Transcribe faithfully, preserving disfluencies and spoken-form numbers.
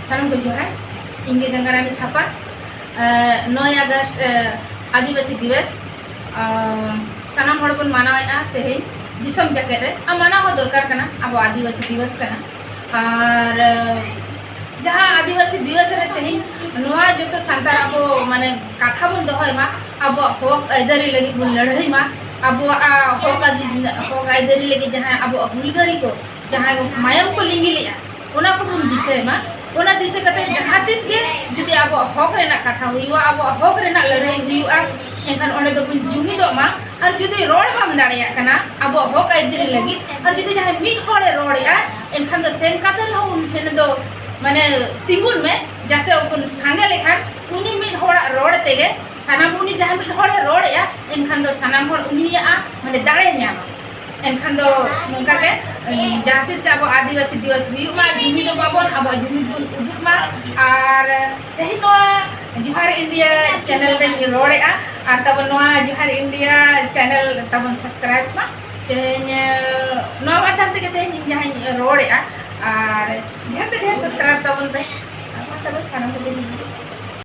ᱥᱟᱱᱟᱢ ᱠᱚ ᱡᱚᱦᱟᱨ᱾ ᱤᱧ ᱜᱮ ᱜᱚᱝᱜᱟ ᱨᱟᱱᱤ ᱛᱷᱟᱯᱟ᱾ ᱮ, ᱱᱚᱭ ᱟᱜᱚᱥᱴ, ᱮ, ᱟᱹᱫᱤᱵᱟᱹᱥᱤ ᱫᱤᱵᱚᱥ, ᱮ, ᱥᱟᱱᱟᱢ ᱦᱚᱲ ᱵᱚᱱ ᱢᱟᱱᱟᱣᱮᱫᱼᱟ ᱛᱮᱦᱮᱧ ᱫᱤᱥᱚᱢ ᱡᱟᱠᱟᱛ ᱨᱮ᱾ ᱟᱨ ᱢᱟᱱᱟᱣ ᱦᱚᱸ ᱫᱚᱨᱠᱟᱨ ᱠᱟᱱᱟ, ᱟᱵᱚ ᱟᱹᱫᱤᱵᱟᱹᱥᱤ ᱫᱤᱵᱚᱥ ᱠᱟᱱᱟ᱾ ᱟᱨ, ᱮ, ᱡᱟᱦᱟᱸ ᱟᱹᱫᱤᱵᱟᱹᱥᱤ ᱫᱤᱵᱚᱥ ᱨᱮ ᱛᱮᱦᱮᱧ ᱱᱚᱣᱟ ᱡᱚᱛᱚ ᱥᱟᱱᱛᱟᱲ ᱟᱵᱚ ᱢᱟᱱᱮ ᱠᱟᱛᱷᱟ ᱵᱚᱱ ᱫᱚᱦᱚᱭ ᱢᱟ, ᱟᱵᱚᱣᱟᱜ ᱦᱚᱠ ᱟᱹᱭᱫᱟᱹᱨᱤ ᱞᱟᱹᱜᱤᱫ ᱵᱚᱱ ᱞᱟᱹᱲᱦᱟᱹᱭ ᱢᱟ, ᱟᱵᱚᱣᱟᱜ, ᱟ, ᱦᱚᱠ ᱟᱹᱫᱤ-, ᱦᱚᱠ ᱟᱹᱭᱫᱟᱹᱨᱤ ᱞᱟᱹᱜᱤᱫ ᱡᱟᱦᱟᱸᱭ ᱟᱵᱚᱣᱟᱜ ᱦᱩᱞᱜᱟᱹᱨᱤ ᱠᱚ ᱡᱟᱦᱟᱸᱭ ᱢᱟᱭᱟᱢ ᱠᱚ ᱞᱤᱸᱜᱤ ᱞᱮᱫᱼᱟ, ᱚᱱᱟ ᱠᱚᱵᱚᱱ ᱫᱤᱥᱟᱹᱭ ᱢᱟ᱾ ᱚᱱᱟ ᱫᱤᱥᱟᱹ ᱠᱟᱛᱮ ᱡᱟᱦᱟᱸ ᱛᱤᱥ ᱜᱮ ᱡᱩᱫᱤ ᱟᱵᱚᱣᱟᱜ ᱦᱚᱠ ᱨᱮᱱᱟᱜ ᱠᱟᱛᱷᱟ ᱦᱩᱭᱩᱜᱼᱟ, ᱟᱵᱚᱣᱟᱜ ᱦᱚᱠ ᱨᱮᱱᱟᱜ ᱞᱟᱹᱲᱦᱟᱹᱭ ᱦᱩᱭᱩᱜᱼᱟ, ᱮᱱᱠᱷᱟᱱ ᱚᱸᱰᱮ ᱫᱚᱵᱚᱱ ᱡᱩᱢᱤᱫᱚᱜ ᱢᱟ᱾ ᱟᱨ ᱡᱩᱫᱤ ᱨᱚᱲ ᱵᱟᱢ ᱫᱟᱲᱮᱭᱟᱜ ᱠᱟᱱᱟ ᱟᱵᱚᱣᱟᱜ ᱦᱚᱠ ᱟᱹᱭᱫᱟᱹᱨᱤ ᱞᱟᱹᱜᱤᱫ, ᱟᱨ ᱡᱩᱫᱤ ᱡᱟᱦᱟᱸᱭ ᱢᱤᱫ ᱦᱚᱲᱮ ᱨᱚᱲᱮᱫᱼᱟ, ᱮᱱᱠᱷᱟᱱ ᱫᱚ ᱥᱮᱱ ᱠᱟᱛᱮ ᱨᱮᱦᱚᱸ ᱩᱱᱤ ᱴᱷᱮᱱ ᱫᱚ ᱢᱟᱱᱮ ᱛᱤᱸᱜᱩᱱ ᱢᱮ, ᱡᱟᱛᱮ ᱵᱚᱱ ᱥᱟᱸᱜᱮ ᱞᱮᱠᱷᱟᱱ ᱩᱱᱤ ᱢᱤᱫ ᱦᱚᱲᱟᱜ ᱨᱚᱲ ᱛᱮᱜᱮ ᱥᱟᱱᱟᱢ, ᱩᱱᱤ ᱡᱟᱦᱟᱸ ᱢᱤᱫ ᱦᱚᱲᱮ ᱨᱚᱲᱮᱫᱼᱟ, ᱮᱱᱠᱷᱟᱱ ᱫᱚ ᱥᱟᱱᱟᱢ ᱦᱚᱲ ᱩᱱᱤᱭᱟᱜ ᱢᱟᱱᱮ ᱫᱟᱲᱮ ᱧᱟᱢᱟ᱾ ᱮᱱᱠᱷᱟᱱ ᱫᱚ ᱱᱚᱝᱠᱟ ᱜᱮ, ᱩᱢ, ᱡᱟᱦᱟᱸ ᱛᱤᱥ ᱜᱮ ᱟᱵᱚ ᱟᱹᱫᱤᱵᱟᱹᱥᱤ ᱫᱤᱵᱚᱥ ᱦᱩᱭᱩᱜ ᱢᱟ, ᱡᱩᱢᱤᱫᱚᱜ ᱢᱟᱵᱚᱱ, ᱟᱵᱚᱣᱟᱜ ᱡᱩᱢᱤᱫ ᱵᱚᱱ ᱩᱫᱩᱜ ᱢᱟ᱾ ᱟᱨ ᱛᱮᱦᱮᱧ ᱱᱚᱣᱟ ᱡᱚᱦᱟᱨ ᱤᱱᱰᱤᱭᱟ ᱪᱮᱱᱮᱞ ᱨᱮᱧ ᱨᱚᱲᱮᱫᱼᱟ, ᱟᱨ ᱛᱟᱵᱚᱱ ᱱᱚᱣᱟ ᱡᱚᱦᱟᱨ ᱤᱱᱰᱤᱭᱟ ᱪᱮᱱᱮᱞ ᱛᱟᱵᱚᱱ ᱥᱟᱵᱥᱠᱨᱟᱭᱤᱵ ᱢᱟ᱾ ᱛᱮᱦᱮᱧ, ᱮ, ᱱᱚᱣᱟ ᱢᱟᱫᱽᱫᱷᱚᱢ ᱛᱮᱜᱮ ᱛᱮᱦᱮᱧ ᱤᱧ ᱡᱟᱦᱟᱸᱧ ᱨᱚᱲᱮᱫᱼᱟ, ᱟᱨ ᱰᱷᱮᱨ ᱛᱮ ᱰᱷᱮᱨ ᱥᱟᱵᱥᱠᱨᱟᱭᱤᱵ ᱛᱟᱵᱚᱱ ᱯᱮ᱾ ᱟᱨ ᱢᱟ ᱛᱚᱵᱮ ᱥᱟᱱᱟᱢ ᱠᱚᱜᱮ ᱡᱚᱦᱟᱨ᱾